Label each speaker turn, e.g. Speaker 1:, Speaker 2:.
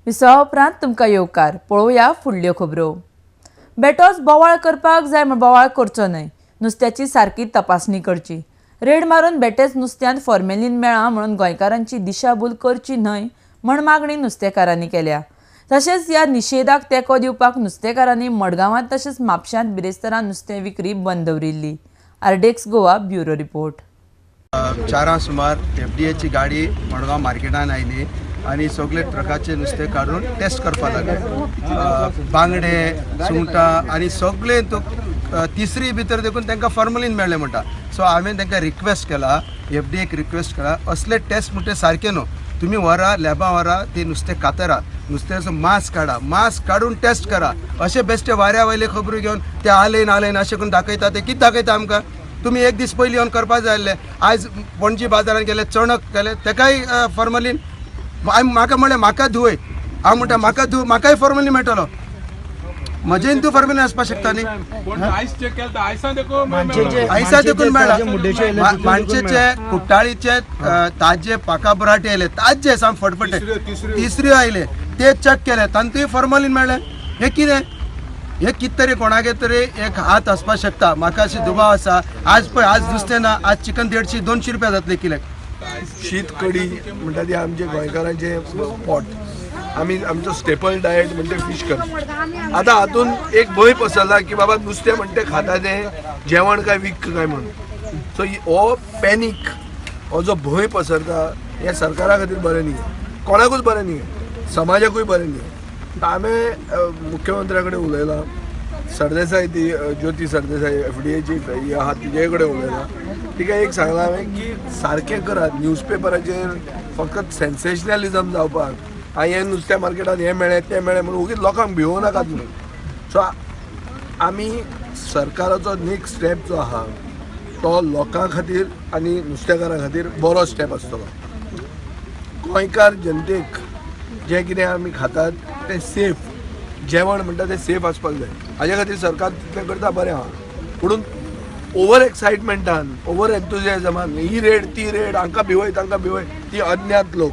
Speaker 1: विसवा उपरांत तुमकां येवकार. पळोवया फुडल्यो खबरो. बेटोच बोवाळ करपाक जाय म्हण बोवाळ करचो न्हय. नुस्त्याची सारकी तपासणी करची. रेड मारून बेटेच नुस्त्यांत फॉर्मेलीन मेळ्ळां म्हणून गोंयकारांची दिशाभूल करची न्हय म्हण मागणी नुस्तेकारांनी केल्या. तशेंच ह्या निशेधाक तेंको दिवपाक नुस्तेकारांनी मडगांवांत तशेंच म्हापशांत बिरेस्तारा नुस्तें विक्री बंद दवरिल्ली. आरडेक्स गोवा ब्युरो रिपोर्ट.
Speaker 2: 4 सुमार एफडीएची गाडी मडगांव मार्केटान आयली आनी सगळे ट्रकाचे नुस्तें काडून टेस्ट करपाक लागले. बांगडे, सुंगटां आनी सगळे तिसरी भितर देखून तांकां फॉर्मलीन मेळ्ळें म्हणटा. सो हांवें तांकां रिक्वेस्ट केला, एफडीएक रिक्वेस्ट केला, असले टेस्ट म्हणटे सारके न्हू, तुमी व्हरा लॅबां व्हरा, ते नुस्तें कातरा, नुस्त्याचो मास काडा, मास काडून टेस्ट करा. अशें बेश्टे वाऱ्या वयले खबरो घेवन ते आलेन आलेन अशें करून दाखयता. ते कितें दाखयता आमकां? तुमी एक दीस पयलीं येवन करपाक जाय आसलें. आयज पणजी बाजारान गेले, चणक गेले, तेकाय फॉर्मलीन. म्हाका म्हणलें म्हाका धुवय, हांव म्हणटा म्हाका धुव, म्हाकाय फॉर्मलीन मेळटलो, म्हजेन तूं फॉर्मलीन आसपाक शकता न्ही. आयसा देखून मेळ्ळा. मानशेचे कुट्टाळीचे ताजे पाका बुराटे आयले, ताजे साम फटफटे, तिसऱ्यो आयले, ते चॅक केले, तांतूय फॉर्मलीन मेळ्ळें. हें कितें? हे कितें तरी कोणागे तरी एक हात आसपाक शकता, म्हाका अशें दुबाव आसा. आज पळय, आज नुस्तें ना, आज चिकन 150-200 रुपया जातले किल्याक.
Speaker 3: शीत कडी म्हणटा ती आमचे गोंयकारांचें पोट, आमी आमचो स्टेपल डायट म्हणजे फीश करी. आतां हातून एक भंय पसरला की बाबा नुस्तें म्हणटे खाता तें जेवण काय विक्क काय म्हणून. सो हो पॅनीक, हो जो भंय पसरता हें सरकारा खातीर बरें न्ही, कोणाकूच बरें न्ही, समाजाकूय बरें न्ही. हांवें मुख्यमंत्र्या कडेन उलयलां, सरदेसाय, ती ज्योती सरदेसाय एफडीएची ही आहा तिजे कडेन उलयलां. तिका एक सांगलां हांवें की सारकें करात, न्यूजपेपराचेर फकत सेन्सेशनलिजम जावपाक, हें नुस्त्या मार्केटान हें मेळ्ळें तें मेळ्ळें म्हणून ओगीच लोकांक भिवोवं नाकात म्हणून. सो आमी सरकाराचो नेक्स्ट स्टेप जो आहा तो लोकां खातीर आनी नुस्तेकारां खातीर बरो स्टेप आसतलो. गोंयकार जनतेक जें कितें आमी खातात तें सेफ जेवण म्हणटा तें सेफ आसपाक जाय. हाजे खातीर सरकार तितलें करता बरें आहा, पुणून ओवर एक्सायटमेंटान, ओवर एन्थुजियाजमान ही रेड ती रेड, हांकां भिवय तांकां भिवय, ती अज्ञात लोक.